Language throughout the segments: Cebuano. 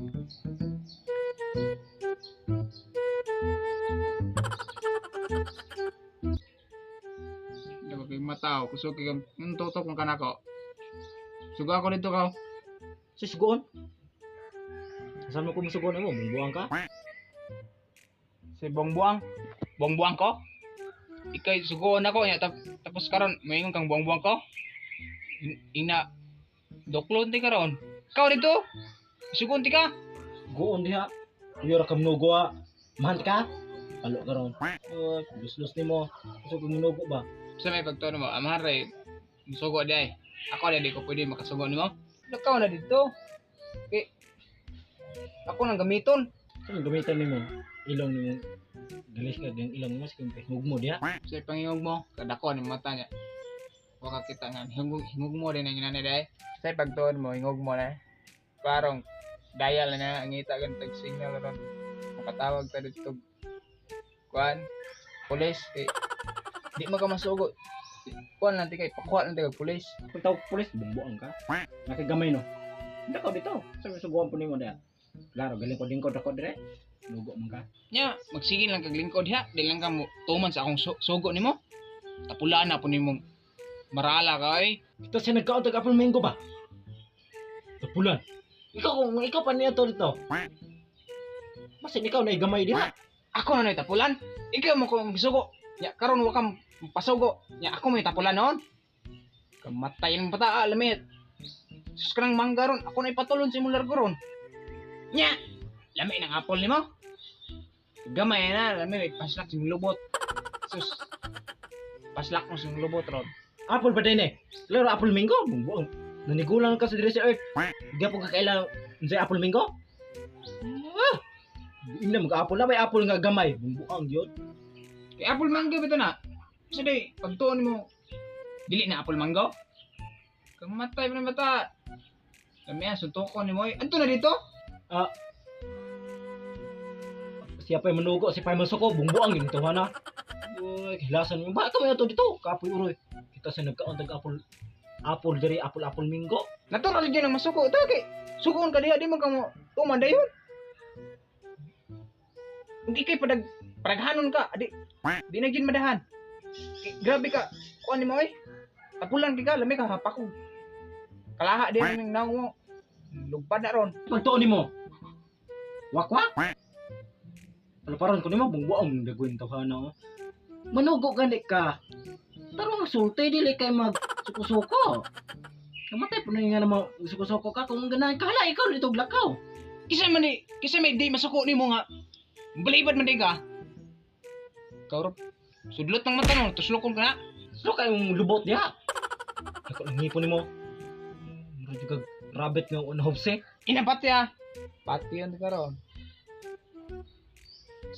Dako kay mata, kusog kay ang tutok man kanako. Suga ako dito ka. Sa sugoon. Saan mo ko musugoon mo? Bungbuang ka? Si Buang-buang. Buang-buang ko? Ikay sugoon ako nya tapos karon moingon kang buang-buang ko. Ina doklon ti karon. Ikaw dito. Sugoon ti ka. Sugoon diha. Uyo ra ka munugo ha. Mahal ka? Palo karon. Oh, luslus nimo. Kusog kag munugo ba? Sa may pagtuon mo, amahan ray musugo di ay. Ako di ko pwede makasugo nimo. Lakaw na dito. Kay ako nang gamiton. Saan gamitan nimo? Ilong nimo. Galis ka din ilong mo sige hingog mo diha. Sa pangingog mo, kadako ni mata niya. Wa ka kita nga hingog, hingog mo din ang inani day. Sa pagtuon mo, hingog mo na. Parang dial na ang ngita gan tag signal ron. Makatawag ta dito. Kuan, pulis kay di man ka masugo. Kuan lang ti kay pakuha lang ti kag pulis. Kung tawag pulis, bungbuang ka. Nakagamay no. Hindi ko dito. Sa sugoon po nimo diha. Klaro, galing ko lingkod ako dire. Lugo man ka. Nya, magsige lang kag lingkod ha. Di lang ka mo tuman sa akong sugo nimo. Tapulaan na po nimong marala ka ay. Kita siya nagkaon tag apple mango ba? Tapulan. Ikaw kung ikaw pa niya to dito. Basin ikaw na igamay diha. Ako na tapulan. Ikaw mo kong sugo. Nya karon wa ka pasugo. Nya ako may tapulan noon. Kamatay ng bata, ah, lamit. Sus ka ng mangga ron. Ako na ipatulon sa imong largo ron. Nya, lami ng apple nimo. Gamay na, lami may paslak sa imong lubot. Sus. Paslak mo sa imong lubot ron. Apple ba din eh? Klaro apple mango. Bungbuang. Nanigulang ka sa dire sa earth. Di po ka kailang unsay apple mango? Ah! Ina mag apple na may apple nga gamay. Bungbuang yun. Kay apple mango bito na. Sa day, pagtuon mo, dili na apple mango. Kamatay pa ng bata. Lami ah, suntukon nimo. Oy. Anto na dito? Ah. Siya pa'y manugo, siya pa'y masuko, bungbuang yun tuwa na. Uy, hilasan mo. Ba, kami ato dito. Kapoy uroy. Kita sa nagkaon tag apple. Apple diri, apple apple minggo. Natural gyud ang masuko ta kay sukoon ka diha di man kamo tuman dayon. Kung ikay padaghanon ka, adi di na gyud madahan. Kay, grabe ka, kuan nimo oy. Tapulan kay ka, lami ka hapakog. Kalaha din ang naong mo. Lugpad na ron. Pagtuon nimo. Wakwak. Palaparon ko nimo bungbuang daguin tawhana oh. Manugo gani ka. Pero magsulti dili kay mag suko-suko. Kamatay po na nga naman suko-suko ka kung ganahan ka hala ikaw dito lakaw. Kisa man di, kisa may di masuko nimo nga. Balibad man di ka. Kaurop. Sudlot ng mata no, tuslokon ka na. So kayong lubot diha. Ako ang ngipon nimo. Murag jud kag rabbit nga unhobse. Ina pati ah. Pati yun karon.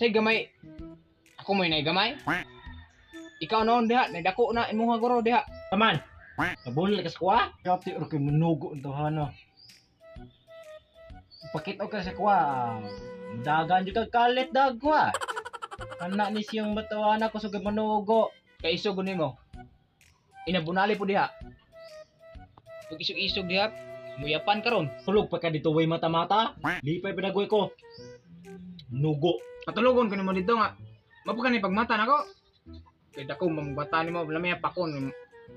Say gamay. Ako mo inay gamay. Ikaw noon diha, nagdako na imong guro diha. Taman. Nabunol ka sa kuwa. Kati or kay manugo ang tawhana. Pakita ka sa kuwa. Dagan jud kag kalit dagwa. Kana ni siyang batawana ko sa manugo. Kay isog nimo. Inabunali po diha. Pag isog-isog diha, muyapan karon. Tulog pa ka dito way mata-mata. Lipay pa dagoy ko. Nugo. Patulogon ko nimo dito nga. Mapukan ni pagmata nako. Kay dako magbata nimo, lami pakon.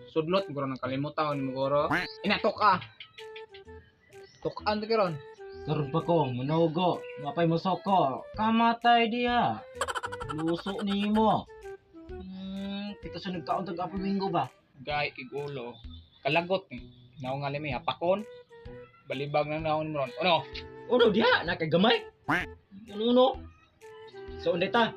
Sudlot guro nang kalimutan nimo guro. Ina tok ah. Tok-an karon. Karon pa ko manugo. Mapay mo soko. Kamatay diha. Luso nimo. Kita sa nagkaon tag apple mango ba? Gay kig ulo. Kalagot ni. Naong nga lami hapakon. Balibag na naon mo ron. Ano? Uno diha nakagamay. Ano no? So undi ta.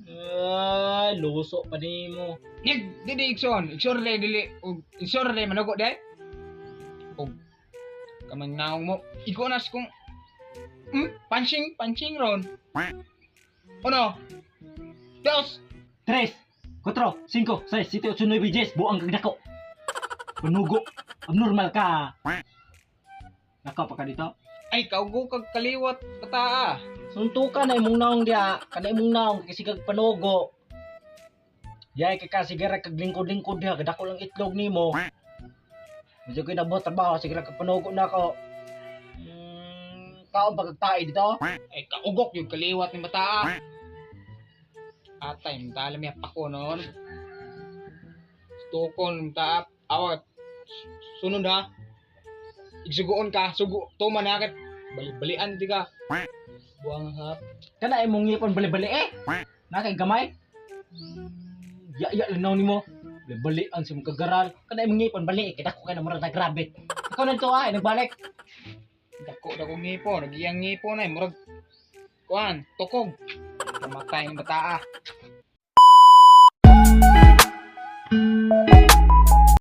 Ay, luso pa nimo. Nyag, dili igsoon. Igsoon rin dili. Og igsoon rin manugo di. Og kamang naong mo. Iko nas kung punching, punching ron. Uno. Dos. Tres, cuatro, cinco, seis, siete, ocho, nueve, diez. Buang kag dako. Panugo. Abnormal ka. Nakaw pa ka dito. Ay, kaugo kag kaliwat bata ah. Suntukan na imong naong diha, kana imong naong kasi kag panugo. Yay kay ka sige ra kag lingkod-lingkod diha, kadako lang itlog nimo. Medyo ko'y nabuhat trabaho, sige ra kag panugo na ako. Kaon pagkagtae dito. Ay, kaugok yung kaliwat ni bata. Atay, mata lami pako noon. Tukon ta awat. Sunod ha. Igsugoon ka, sugo tuman ha kay bali-balian di ka. Buang ha. Kana imong ngipon bali-bali eh. Na kay gamay. Ya ya linaw nimo. Bali-balian sa imong kagaral. Kana imong ngipon bali eh. Kay dako kay na murag nagrabit. Ikaw na to ay nagbalik. Dako dako ngipo, nagiyang ngipo na eh, murag kuan, tukog. Kamatay ng bata ah.